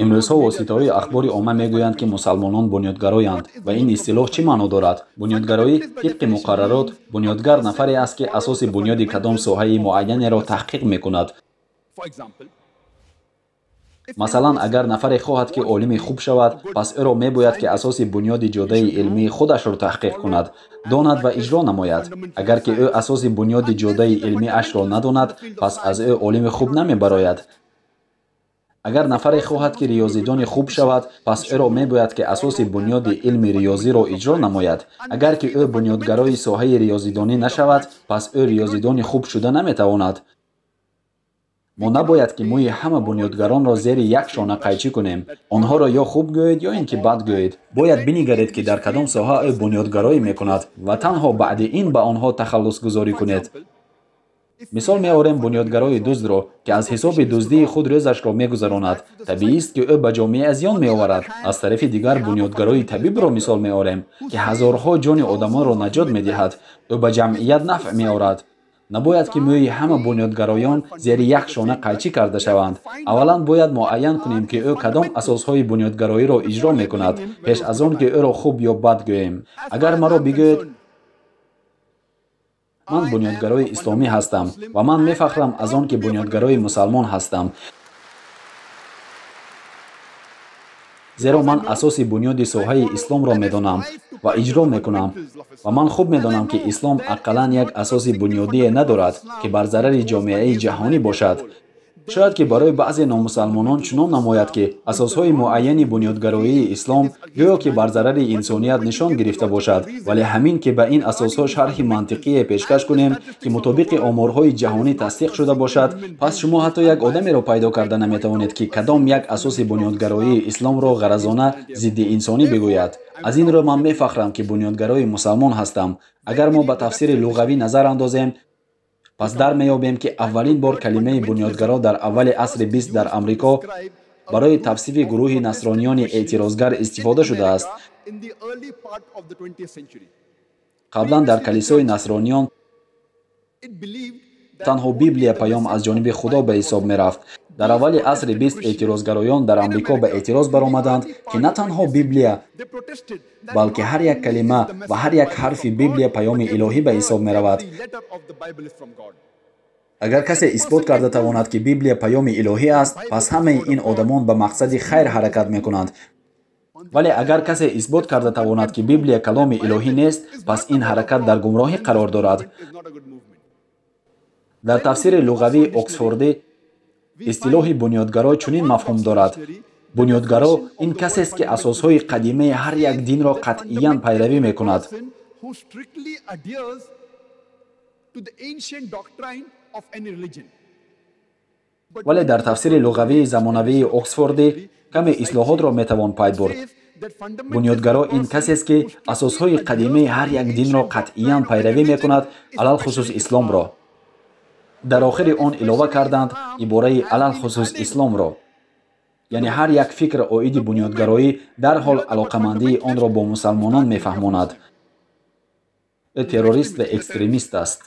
Имрӯзҳо воситаҳои ахбори омма мегӯянд, ки мусалмонон бунёдгароянд. Ва ин истилоҳ чӣ маъно дорад? Бунёдгароӣ тибқи муқаррарот, бунёдгар нафаре аст, ки асоси бунёди кадом соҳаи муайянеро таҳқиқ мекунад. Масалан, агар нафаре хоҳад, ки олими хуб шавад, пас ӯро мебояд, ки асоси бунёди ҷодаи илмии худашро таҳқиқ кунад, донад ва иҷро намояд. Агар ки ӯ асоси бунёди ҷодаи илмиашро надонад, пас аз ӯ олими хуб намебарояд. Агар нафаре хоҳад, ки риёзидони хуб шавад, пас ӯро мебояд, ки асоси бунёди илми риёзиро иҷро намояд. Агар ки ӯ бунёдгарои соҳаи риёзидонӣ нашавад, пас ӯ риёзидони хуб шуда наметавонад. Мо набояд, ки мӯи ҳама бунёдгаронро зери як шона қайчӣ кунем. Онҳоро ё хуб гӯед, ё ин ки бад гӯед. Бояд бинигаред, ки дар кадом соҳа ӯ бунёдгароӣ мекунад ва танҳо баъди ин ба онҳо тахаллусгузорӣ кунед. Мисол меорем бунёдгарои дуздро, ки аз ҳисоби дуздии худ рӯзашро мегузаронад. Табиист, ки ӯ ба ҷомеа зиён меоварад. Аз тарафи дигар бунёдгарои табибро мисол меорем, ки ҳазорҳо ҷони одамонро наҷот медиҳад. Ӯ ба ҷамъият нафъ меорад. Набояд, ки мӯи ҳама бунёдгароён зери як шона қайчӣ карда шаванд. Аввалан бояд муайян кунем, ки ӯ кадом асосҳои бунёдгароиро иҷро мекунад, пеш аз он ки ӯро хуб ё бад гӯем. Агар маро бигӯед, ман бунёдгарои исломӣ ҳастам ва ман мефахрам аз он ки бунёдгарои мусалмон ҳастам, зеро ман асоси бунёди соҳаи исломро медонам ва иҷро мекунам ва ман хуб медонам, ки ислом ақаллан як асоси бунёдие надорад, ки бар зарари ҷомеаи ҷаҳонӣ бошад. Шояд ки барои баъзе номусалмонон чунон намояд, ки асосҳои муайяни бунёдгароии ислом гӯё ки бар зарари инсоният нишон гирифта бошад, вале ҳамин ки ба ин асосҳо шарҳи мантиқие пешкаш кунем, ки мутобиқи оморҳои ҷаҳонӣ тасдиқ шуда бошад, пас шумо ҳатто як одамеро пайдо карда наметавонед, ки кадом як асоси бунёдгароии исломро ғаразона зидди инсонӣ бигӯяд. Аз ин рӯ ман мефахрам, ки бунёдгарои мусалмон ҳастам. Агар мо ба тафсири луғавӣ назар андозем, пас дар меёбем, ки аввалин бор калимаи бунёдгаро дар аввали асри 20 дар Амрико барои тавсифи гурӯҳи насрониёни эътирозгар истифода шудааст. Қаблан дар калисои насрониён танҳо Библия паём аз ҷониби Худо ба ҳисоб мерафт. Дар аввали асри 20 эътирозгароён дар Амрико ба эътироз баромаданд, ки на танҳо Библия, балки ҳар як калима ва ҳар як ҳарфи Библия паёми илоҳӣ ба ҳисоб меравад. Агар касе исбот карда тавонад, ки Библия паёми илоҳӣ аст, пас ҳамаи ин одамон ба мақсади хайр ҳаракат мекунанд. Вале агар касе исбот карда тавонад, ки Библия каломи илоҳӣ нест, пас ин ҳаракат дар гумроҳӣ қарор дорад. Дар тафсири луғавии Оксфордӣ истилоҳи бунёдгаро чунин мафҳум дорад. Бунёдгаро ин касест, ки асосҳои қадимаи ҳар як динро қатъиян пайравӣ мекунад. Вале дар тафсири луғавии замонавии Оксфордӣ каме ислоҳотро метавон пай бурд. Бунёдгаро ин касест, ки асосҳои қадимаи ҳар як динро қатъиян пайравӣ мекунад, алалхусус исломро. Дар охири он илова карданд ибораи алалхусус исломро. Яъне ҳар як фикр оиди бунёдгароӣ дарҳол алоқамандии онро бо мусалмонон мефаҳмонад. Ӯ террорист ва экстремист аст.